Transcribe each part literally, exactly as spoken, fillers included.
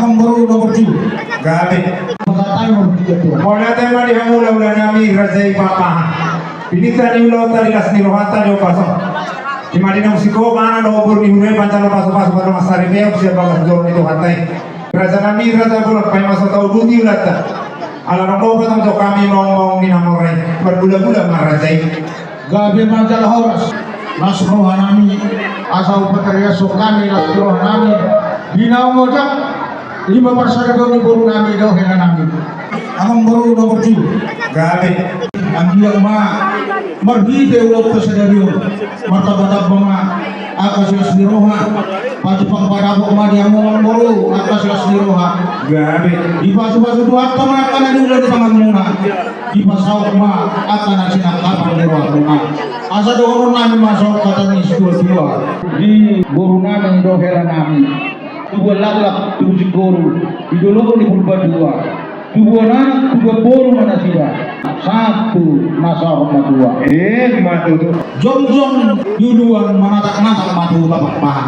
Amang boru nomor tiga. Gabe. Pasahat ma di dia tu. Mauliate ma di hamu hulahula nami raja i, papa. Pinita ni ulaonta, di las ni rohanta, di ombas on. Ima di naung singkop anak dohot boru ni huria i, manjalo pasupasu pardongansaripeon sian bagas joro ni Tuhanta i. Raja nami raja bolon, paima so tauduti ulaonta. Ala naung dapot tong jo hami maungmaung ni na mora i. Marmulahula ma raja i. Gabe ma jala horas las roha nami, asa hupatariashon hami las roha nami di naung ojak, ima parsaripeon ni boru nami dohot hela nami. Amang boru nomor tiga. Gabe. Anggiat ma marhite ulaonta sadari on, martambatamba ma angka silas ni roha. Pajumpang padapot ma di hamu amang boru angka silas ni roha. Gabe. Dipasupasu Tuhanta ma angka na niula ni tanganmuna. Dipasaut ma angka na sinangkapan ni rohamuna. Asa dohonon nami ma songon hata ni situatua. Di boru nami dohot hela nami. Tubuan laklak, tubu singkoru, di dolok ni Purba Dua. Tubuan anak, tubuan boru ma nasida, sahat tu na saur matua. Ima tutu. Jongjong di uluan, manatapnatap ma tu pahanpahan.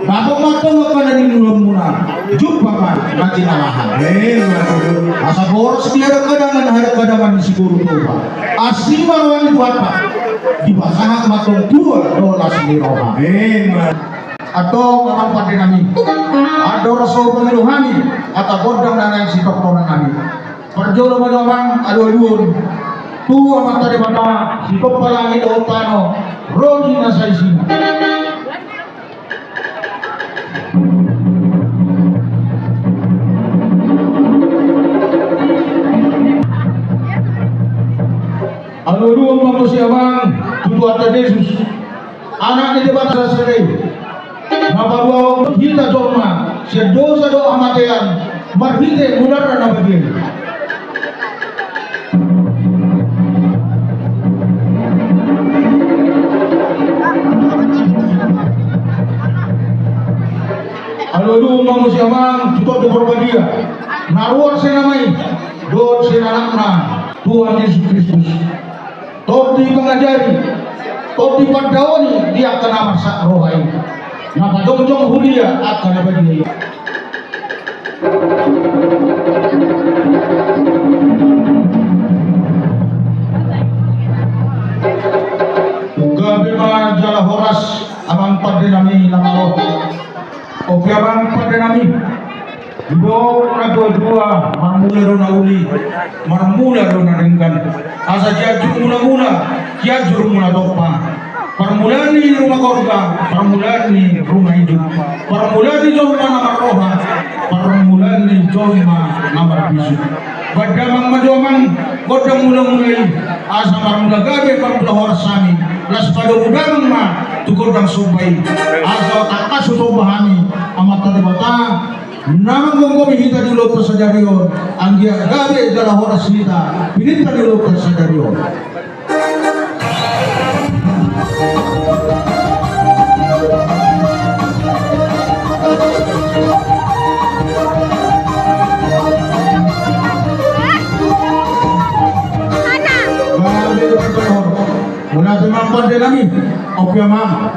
Dapot ma antong angka na niulaonmuna, jumpa ma na jinalahan. Ima tutu. Asa boras di hadanghadangan, hadanghadangan ni si boru Toba. Asi ma roha ni Tuhanta. Dipasahat ma antong tua dohot las ni roha. Ima. Antong amang pande nami, andorang so hupangido hami hata gondang na naeng sitongtonan nami, parjolo ma jo amang alualuhon tu Amanta Debata sitompa langit dohot tano, ro di na saisina. Alualuhon ma muse amang tu Tuhanta Jesus, Anak ni Debata sasada i, na paluahon hita jolma sian dosa dohot hamatean marhite mudarna na badia i. Alualuhon ma muse amang tu Tondi Porbadia, na ruar sian Ama i dohot sian Anakna, Tuhan Jesus Kristus. Tondi pangajari, tondi pandaoni di angka na marsak roha i, na pajongjong huria angka na badia i. Gabe ma jala horas amang pande nami na malo. Oke amang pande nami. Didok natuatua, marmula do na uli, marmula do na denggan. Asa Cianjur mulamula, Cianjur mula tompa. Parmulaan ni ruma gorga, parmulaan ni ruma ijuk, parmulaan ni jolma na marroha, parmulaan ni jolma na marbisuk. Baen damang ma jo amang gondang mulamula i, asa marmula gabe, marmula horas hami. Laos padomu damang ma tu gondang somba i, asa tangkas hutompa hami Amanta Debata na manggomgomi hita di ulaonta sadari on, anggiat gabe jala horas hita pinta di ulaonta sadari on. Mauliate ma pande nami, oke amang.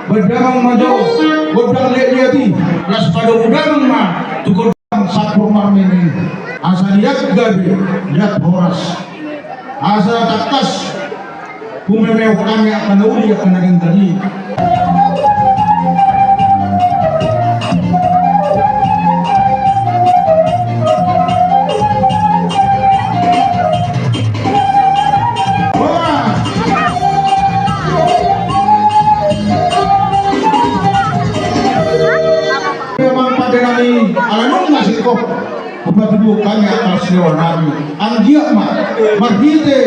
Baen damang ma jo gondang liatliat i, laos padomu damang ma tu gondang sampur marmeme i. Asa liat gabe, liat horas. Asa tangkas humemehon hami angka na uli angka na denggan i. Amang pande nami, ala nunga singkop hupatuduhon hami angka las ni roha nami. Anggiat ma marhite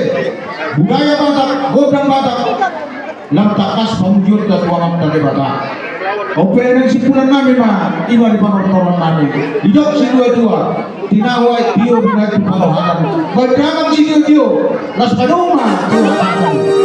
budaya Batak, gondang Batak, lam tangkas pamujionta tu Amanta Debata. Ope naeng simpulan nami ma, ima di panortoron nami. Didok situatua, tinahu aek tio, binahen tu pangohatan. Baen damang sitiotio, laos padomu ma tu hatamu.